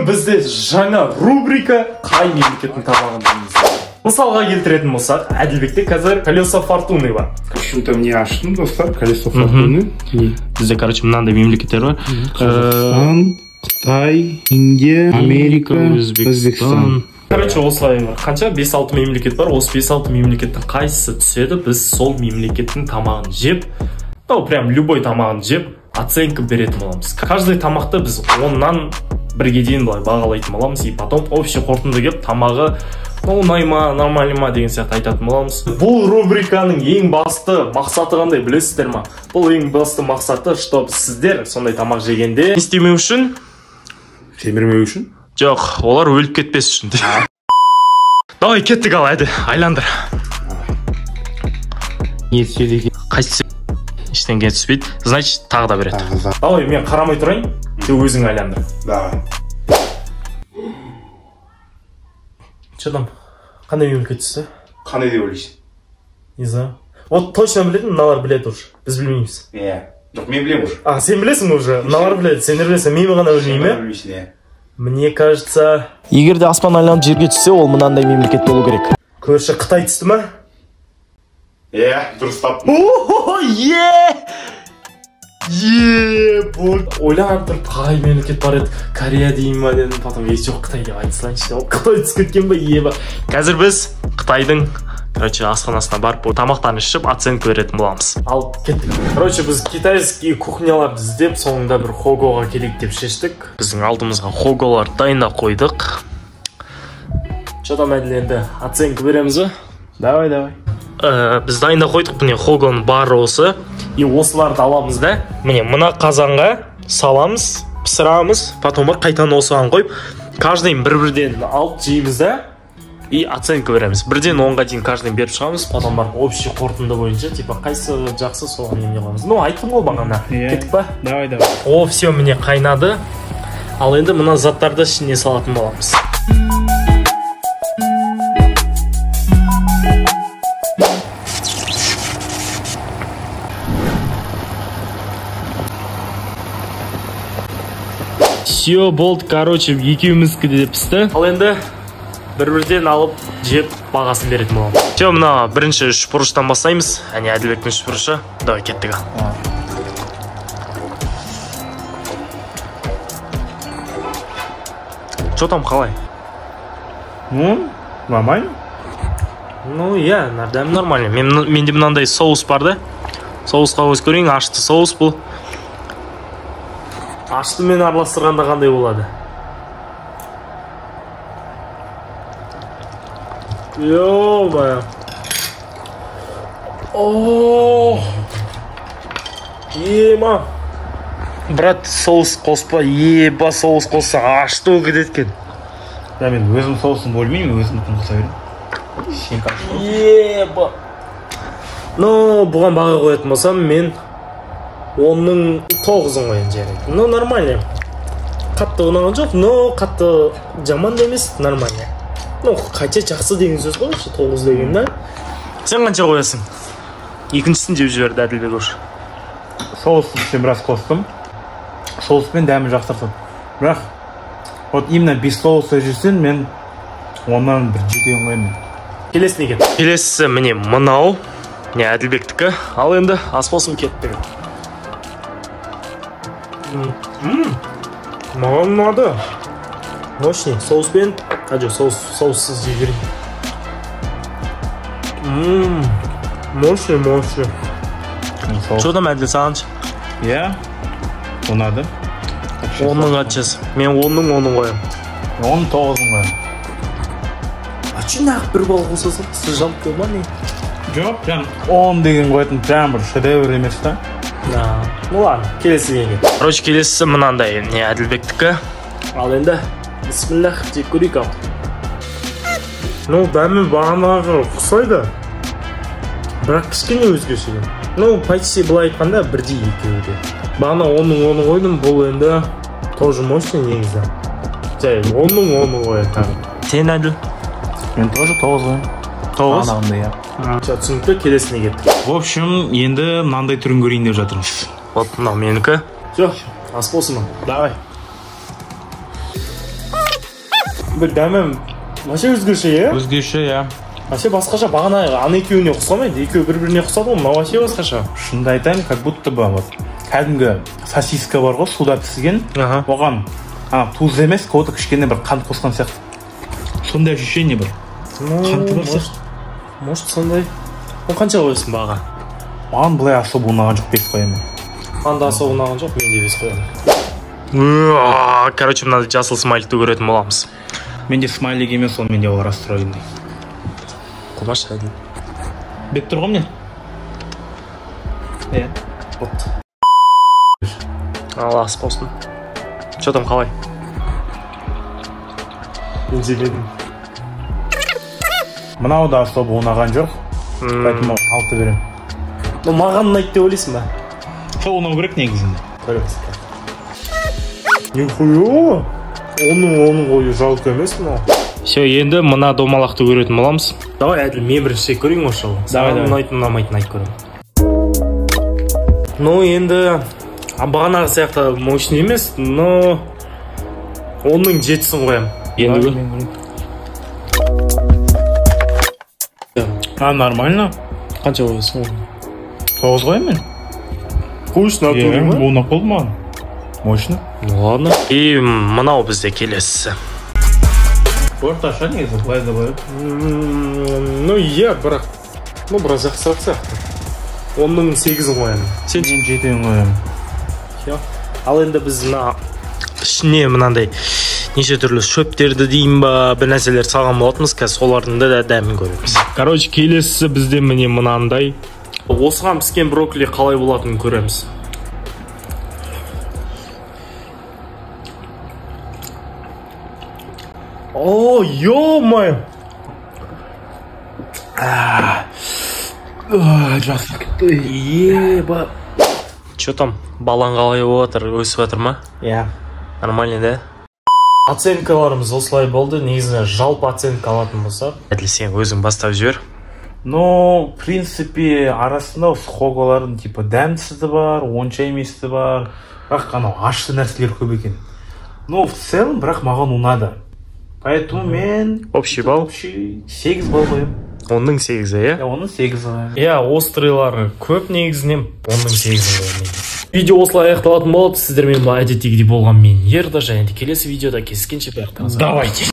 Бүгін бізде жаңа рубрика қай мемлекеттің тамағын жейміз. Мысалға келтіретін болсақ, Әділбекте қазір колесо фортуны бар. Почему-то мне аштым, достар, колесо фортуны. Бізде, короче, мынандай мемлекеттер бар. Қазақстан, Қытай, Индия, Америка, Өзбекстан. Короче, осылай бар. Қанша? 5-6 мемлекет бар. Осы 5-6 мемлекеттің қайсысы түседі, біз сол мемлекеттің тамағын жеп, ну, прям любой тамағын жеп, оценка беретін боламыз. Каждый тамақты біз 10-нан 1-ге дейін былай бағалайтын боламыз. И потом общий қорытынды келіп, тамағы ну, ұнай ма, нормально ма деген сияқты айтатын боламыз. Бұл рубриканың ең басты мақсаты қандай, білесіздер ма? Бұл ең басты мақсаты, чтобы сіздер сондай тамақ жегенде не істемеу үшін? Семірмеу үшін? Жоқ, олар өліп кетпес үшін. Давай, кеттік ал, Әділ, айландыр. Не түседі екен? Қайсысы? Ештеңе түспейді. Значит, тағы да береді. Тағы да. Давай, мен қарамай тұрайын, сен өзің айландыр. Давай. Че там? Қандай мемлекет түсті? Қандай деп ойлайсың? Не знаю. Вот точно білетін, мыналар біледі уже. Біз білмейміз. Иә. Жоқ, мен білемін уже. А, сен білесің уже. Мыналар біледі, сендер білесің. Мен ғана білмеймін, иә? Білмейсің, иә. Мне кажется, егер де аспан айланып жерге түссе, ол мынандай мемлекет болу керек. Көрші Қытай түсті ма? Иә, дұрыс таптың. О, е! Е, бұл ойланып тұрып, қай мемлекет бар еді? Корея дейін ба дедім, потом е, жоқ, Қытай деп айта салайыншы. Ол Қытай түсіп кеткен ба, е ба. Қазір біз Қытайдың, короче, асханасына барып, тамақтарын ішіп, оценка беретін боламыз. Ал кеттік. Короче, біз китайский кухняларды іздеп, соңында бір хогоға келейік деп шештік. Біздің алдымызға хоголар дайындап қойдық. Че там, Әділ, енді оценка береміз ба? Давай, давай. Біз дайындап қойдық, міне хогоның бары осы. И осыларды аламыз да, міне мына қазанға саламыз, пісірамыз, потом бар қайтадан осыған қойып, каждыйын бір-бірден алып жейміз да, и оценка береміз. Бірден 10-ға дейін каждыйын беріп шығамыз, потом барып общий қорытынды бойынша, типа қайсы жақсы соған немене қыламыз. Ну, айттым ғой бағана. Иә. Кеттік па? Давай, давай. О, все, міне қайнады. Ал енді мына заттарды ішіне салатын боламыз. Все, болды, короче, екеуміздікі де пісті. Ал енді бір-бірден алып жеп бағасын беретін боламыз. Все, мына бірінші үш бұрыштан бастаймыз. Әне Әділбектің үш бұрышы. Давай, кеттік ал. Че там, қалай? Ну, нормально. Ну, иә, дәмі нормально. Менде мынандай соус бар да. Соусқа көз көрейін, ашты соус бұл. Аштымен араластырғанда қандай болады? Ё-моё. О! Ема. Брат, соус қоспа, еба соус қосса ашты болып кетеді екен. Да, мен өзім соусын бөлмеймін, өзімдікін қоса беремін. Сен қашты. Еба. Но бұған баға қоятын болсам, мен 10-ның 9-ын қояйын жарайды. Ну, нормально. Қатты ұнаған жоқ, но қатты жаман да емес, нормально. Ну, хотя жақсы деген сөз ғой, 9 деген да. Сен қанша қоясың? Екіншісін жеп жіберді Әділбек уже. Соусын мен біраз қостым. Соуспен дәмі жақсартады. Бірақ вот именно без соуса жесең, мен оннан бір 7-ін қоямын. Келесі не екен? Келесі міне мынау. Міне Әділбектікі. Ал енді ас болсын, кеттік. Маған ұнады. Мощный соуспен, а жоқ, соуссыз жей берейін. Мощный, мощный. Че там, Әділ, сағаншы? Иә, ұнады. 10-ның қаншасы? Мен 10-ның 10-ын қоямын. 10-ның 9-ын қоямын. А че нағып бір балл қоса салып, жалып қойма не? Жоқ, прям 10 деген қоятын прям бір шедевр емес та. Ну ладно, келесі неге? Короче, келесі мынандай, не Әділбектікі. Ал енді бисмиллах деп көрейік ал. Ну, дәмі бағанағы ұқсайды, бірақ кішкене өзгеше. Ну, почти былай айтқанда бірдей екеуі де. Бағана 10-ның 10-ын қойдым, бұл енді тоже мощный негізі. Жай, 10-ның 10-ын қояды тағы. Сен, Әділ? Мен тоже 9 қоямын. 9? Бағанағындай, иә. Все, түсінікті, келесіне кеттік. В общем, енді мынандай түрін көрейін деп жатырмыз. Вот мынау менікі. Все, ас болсын. Давай. Бір дәмі вообще өзгеше, иә? Өзгеше, иә. Вообще басқаша, бағана ана екеуіне ұқсамайды, екеуі бір-біріне ұқсады ғой, мынау вообще басқаша. Шынымды айтайын, как будто бы вот кәдімгі сосиска бар ғой, суда піскен, оған тұз емес, кого-то кішкене бір қант қосқан сияқты. Сондай ощущение бір. Қанты бар сияқты. Может, сондай. Ол қанша қоясың баға? Маған былай особо ұнаған жоқ, 5 қоямын. Маған да особо ұнаған жоқ, мен де 5 қоямын. Короче, мына жасыл смайликті көретін боламыз. Менде смайлик емес, ол менде ол расстроенный. Қумаш әділ. Беп тұр ғой міне? Иә. Вот. Ал, ас болсын. Че там, қалай? Мен жемедім. Мынау да особо ұнаған жоқ. Поэтому 6 беремін. Ну, маған ұнайды деп ойлайсың ба? Сол ұнау керек негізінде. Көреміз. Нихуя! Оның қою жалко емес мынау. Все, енді мына домалақты көретін боламыз. Давай, Әділ, мен бірінші көрейін осы жолы. Давай, давай. Ұнайтын, ұнамайтын айтып көремін. Ну, енді бағанағы сияқты мощный емес, но оның 7-сін қоямын. Енді А, нормально. Қанша қоясың? 9 қоямын мен. Қойшы, натуре ма? Ұнап қалды маған. Мощно. Ну ладно. И мынау бізде келесісі. Орташа негізі, былай да былай. Ну, иә, бірақ, ну, біраз жақсырақ сияқты. Оның 8-ін қоямын. Сен Мен 7-ін қоямын. Всё. Ал енді біз мына ішіне мынандай неше түрлі шөптерді дейін ба, бір нәрселер салған болатынбыз, қазір солардың да дәмін көреміз. Короче, келесісі бізде міне мынандай. Осыған піскен брокколи қалай болатынын көреміз. О, ё-моё! Жақсы кетті. Еба. Чё там, балаң қалай болып жатыр, өсіп жатыр ма? Иә. Нормально, да? Оценкаларымыз осылай болды. Негізі жалпы оценка алатын болсақ, Әділ, сен өзің бастап жібер. Ну, в принципе, арасында схогалардың типа дәмсізі де бар, онша емесі де бар. Бірақ анау ащы нәрселер көп екен. Но в целом, бірақ маған ұнады. Поэтому мен Общий балл? Общий 8 балл қоямын. Оның 8-і, иә? Иә, оның 8 қоямын. Иә, острыйлары көп негізінен, оның 8-ін қоямын. Видео осылай аяқталатын болады. Сіздермен әдеттегідей болған мен Ерда, және де келесі видеода кездескенше барлықтарыңызға. Давайте.